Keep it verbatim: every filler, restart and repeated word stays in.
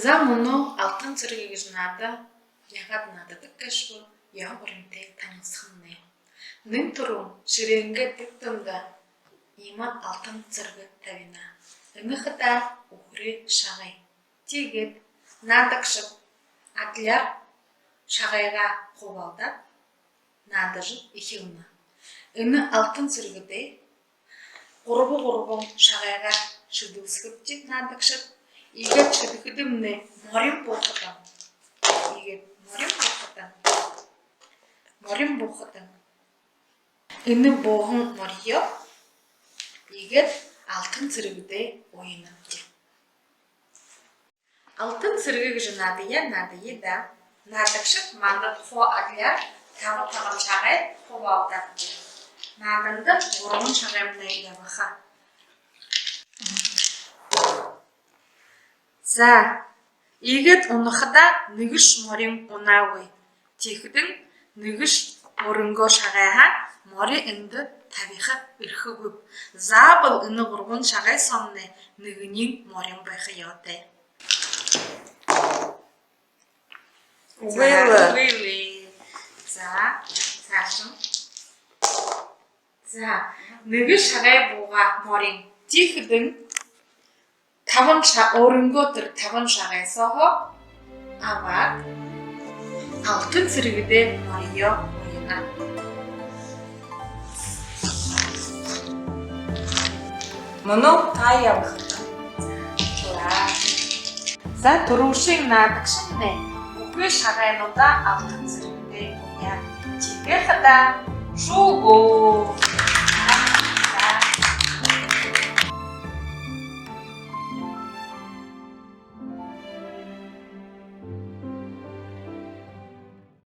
За, мүнөө алтан сэргэ гэжэ наада яагаад наададаг гээшэб, ёһо баримтай танилсахамнай. Нэн түрүүн шэрээнгээ түб дунда иимэ алтан сэргэ табина. Энэ хадаа үхэрэй шагай. Тиигээд наадагшад адляар шагайгаа хубаалдаад, наадажа эхилнэ. Энэ алтан сэргэдээ гурба-гурбан шагайгаар шэдэлсэхэбди, наадагшад. Иигээд шэдэхэдэмнай морин буухадам. Иигээд морин буухадам. Морин буухадам. Энэ бууһан мориёо иигээд алтан сэргэдээ уянабди. Алтан сэргэ гэжэ наадая, наадая даа. Наадагшад манда хуу адляар табан-табан шагай хубаалдагты. Нааданда гурбан шагаймнай ябаха. За, иигээд унахадаа нэгэшье морин унаагүй. Тиихэдэнь нэгэшье өөрынгөө шагайһаа мори эндэ табиха эрхэгүй. Заабол энэ гурбан шагай соомнай нэгэниинь морин байха ёһотой. Үгы лэ. Үгы лэ. За, саашань. За, нэгэ шагай буугаа морин. Тиихэдэнь табан ша-, өөрынгөө тэрэ табан шагай сооһоо абаад, алтан сэргэдээ мориёо уяна. Мүнөө та ябахат. За, түрүүшын наадагшамнай бүхы шагайнуудаа алтан сэргэдээ уяа. Тиигээ хадаа шүүгөө.